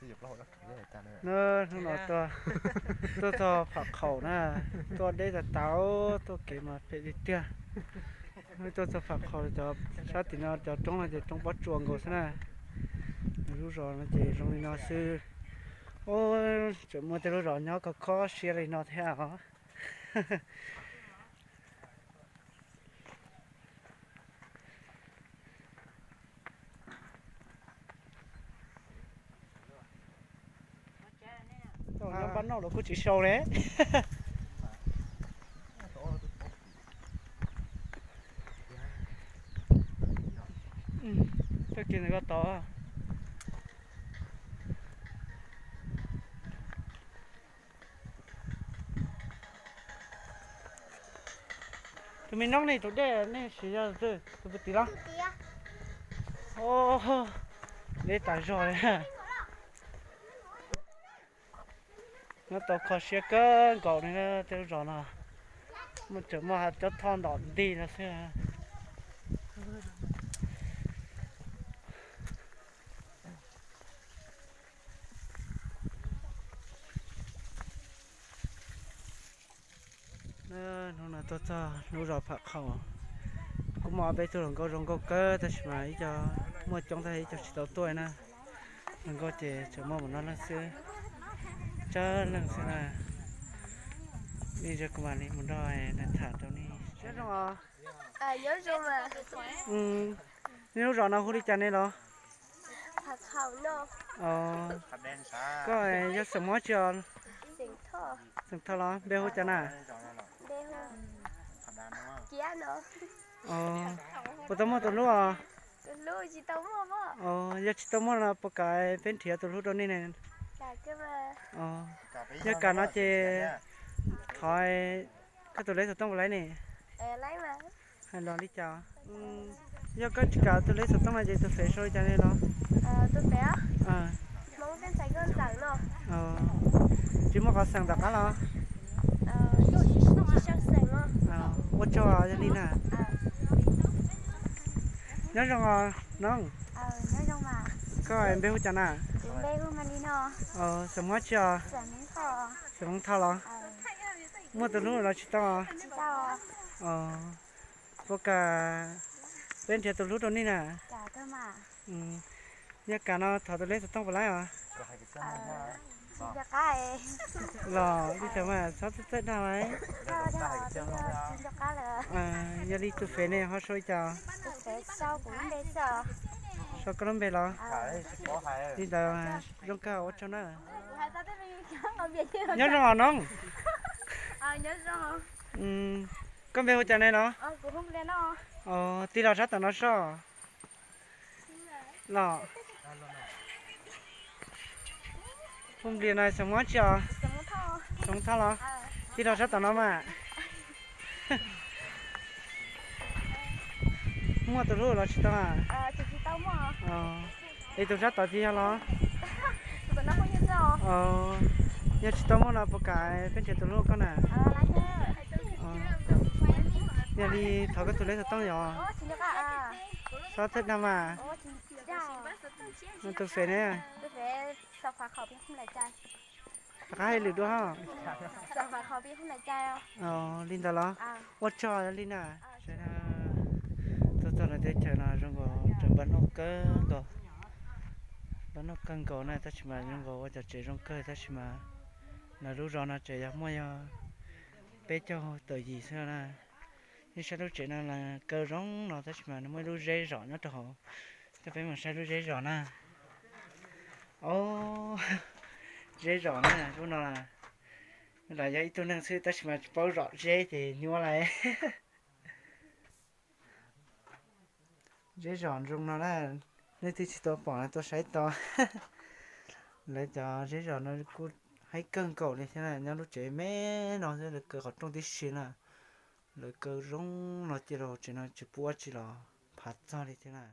Hnub no tuaj txog Pham Khaum na, tuaj deb tas tas, tuaj kev mas phem tiag tiag. Tuaj txog Pham Khaum, cov sab tim no cov roob no ces roob pob tsuas nkaus xwb na. Lub zos no ces zoo li no xwb. Ub, tseem muaj tej lub zos nyob khov kho siab li no thiab os. Nyob npab noj los kuj tsis sau li. Tag kis ntawm ko tod. Tus me noob ne tus dej nej siv yog twg, tus puag tim los? Deb tas zog li. Nyob tau kho siab kawg nkaus li na, tej lub zos no muaj tseem muaj cov thoj ntom ntig no xwb. Hnub no tuaj txog lub zos Pham Khaum, kuj muaj ob peb tug hluas nkauj zoo nkauj kawg tab sis mas ib co muaj coob tab sis ib co tsis tau tuaj na. Hluas nkauj ces tseem muaj mus noj leej xwb, tsawg leej xwb na. Nej nrog kuv mam li mus nrog nej tham rau nej. Nyob zoo os. Nej lub zos no hu li cas nej los? Koj yog xeem Hmoob tsi os? Xeem Thoj los? Npe hu cas na? Puas tau muaj tus hlub os? Yog tsis tau muaj no puas kam peb nrhiav tus hlub rau nej ne? Yog kam no ces thov koj tus lej xov tooj puas laib ne? Hais los li cas? Yog koj tsis kam tus lej xov tooj no ces tus fev sau li cas ne los? Tsis muaj qhov xeem tom qab los? Ua tsaug yog li na. Nyob zoo os noob. Koj npe hu cas na? Xeem Hmoob tsi os? Xeem Hmoob Thoj los? Muaj tus hlub los tsis tau? Puas kam peb nrhiav tus hlub rau nej na? Yog kam no thov tus lej xov tooj puas laib os? Los li tawm mas txhob txawj dag mas. Yog li tus fev ne ho sau li cas? Sau koj lub npe los? Li ntawd zoo kawg ua tsaug na. Nyob zoo os noob. Koj npe hu cas ne los? Tig los sab tom no soj. Los, hu nplis no xeem Hmoob tsi os? Xeem Thoj los? Tig los sab tom no mas. Muaj tus hlub los tsis tau? Es tus sab tod tsis yog los? Yog tsis tau muaj no puas kam peb nrhiav tus hlub koj na? Yog li thov koj tus lej xov tooj yog? Txhob txawj dag mas. Tus fev ne? Rov qab hais lwm dua. Li ntawd los? Ua tsaug li na. Tuaj txog lawv teb chaws no zoo nkaus tseem npaj noj kawg nkaus. Npaj noj kawg nkaus na tab sis mas zoo nkaus ua cov tsev zoo kawg tab sis mas lawv lub zos no tseem yog muaj yog peb caug tawm yim xwb na. Nej saib lub tsev no los kaw zoo no tab sis mas nws muaj ib lub zeb zom nyob rau hauv. Coj peb mus saib lub zeb zom na. Zeb zom na, lub no los yog ib tug neeg xwb tab sis mas tsis paub zom zeb ces nyuaj lawm. Zeb zom zoo no na, leej twg tsis tau pom no tuaj saib tau. Lawv cov zeb zom no kuj haib kawg nkaus li thiab na, nyob lub tsev me no xwb lawv kaw qhov rooj tib si na. Lawv kaw zoo no cia los tsev no tsis pub ua tsi los phav txog li thiab na.